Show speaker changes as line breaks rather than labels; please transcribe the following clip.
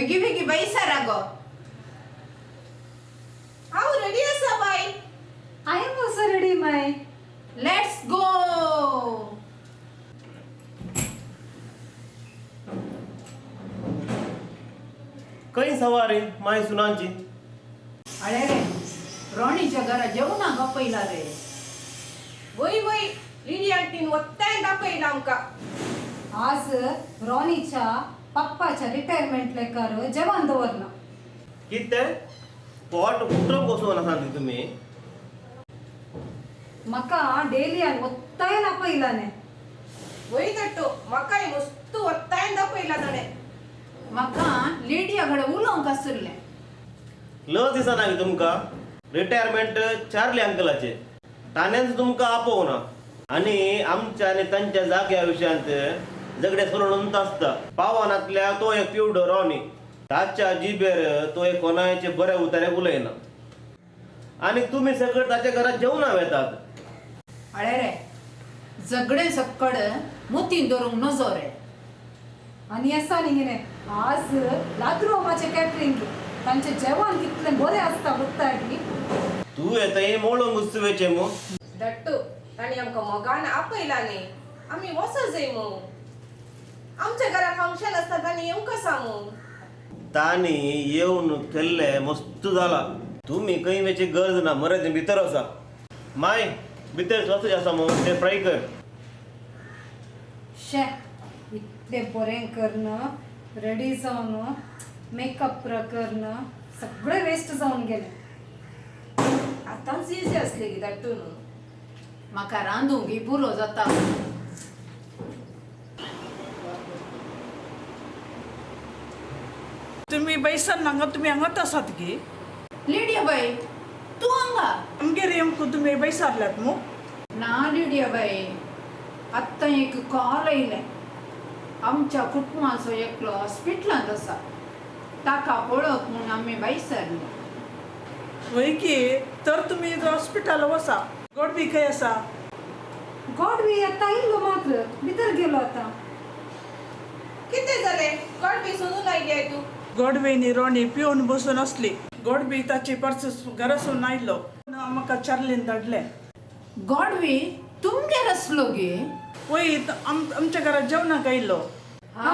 बेगी बेगी बाई सारा गो.
हांव रेडी आसा बाय.
I am also ready my.
Let's go.
खंय सवारी माय सुनांची?
अळे रे, रोणीच्या घरा जेवणाक आपयला रे.
वय वय, लिडी आंटीन ಒತ್ತಾಯ दाखयला आमकां.
आज रॉनीच्या पप्पाच्या रिटायरमेंट लेकर जेवण दवरला.
कितें पोट उतरोंक बसोवन आसा न्ही तुमी?
म्हाका डेलियान ಒತ್ತಾಯन आपयलाने.
वय दट्टू, म्हाकाय मस्त ಒತ್ತಾಯ दाखयला ताणें.
म्हाका लिडिया कडेन उलोवंक आशिल्लें.
लज दिसना गे तुमकां? रिटायरमेंट चार्ली अंकलाचे, ताणेंच तुमकां आपोवना आनी आमच्या आनी तांच्या जाग्या विशयांत झगडे सोडून आसता. पावनातल्या तो एक पिवडो रॉनी, ताच्या जिबेर तो एक कोणाचे बरे उतारे उलयना आनी तुमी सगळे ताच्या घरात जेवणा वेतात.
अळे रे, झगडें सक्कड मोतीन दवरूंक नजो रे.
आनी आसा न्ही कितें, आज लाद्रोमाचें कॅटरींग, तांचें जेवण कितलें बरें आसता उत्तागी.
तूं येतय मोळोंक उत्सवेचें मू.
दट्टू, ताणें आमकां मोगान आपयला न्ही, आमी वचो जाय मू. आमच्या घरा फंक्शन आसता, ताणें येवंक आसा मू.
तांणी येवन केल्लें मस्त जाला. तुमी खंय वचची गरज ना मरे, तें भितर आसा. माय भितर स्वस्त आसा मू, तें फ्राय कर.
शे, इतलें बरें करून रेडी जावन मेकअप करून सगळें वेस्ट जावन गेलें.
आतांच इजी आसली गी दट्टू न्हू.
म्हाका रांदूंक पुरो जाता.
तुमी बैसन हांगा, तुमी हांगात आसात की?
लिडिया बाई, तूं हांगा?
आमगेर येवंक तुमी बैसारल्यात मू?
ना लिडिया बाई, आत्तां एक कॉल आयलें. आमच्या कुटुंबाचो एकलो हॉस्पिटलांत आसा, ताका पळोवंक म्हूण आमी भायर सरले.
वय की, तर तुमी हॉस्पिटल वसा. गोडबी खंय आसा?
गॉडवी आतां येयलो मात्र, भितर गेलो आतां.
कितें जालें गॉडबी, सोदून आयली तूं?
गोडबी रोणी पिवन बसून आसली. गोडबी ताची पर्स घरासून आयलो, म्हाका चार्लीन धाडलें.
गॉडवी तुमगेर आसलो गे?
वय, आमच्या घरात जेवणाक आयलो.
हा.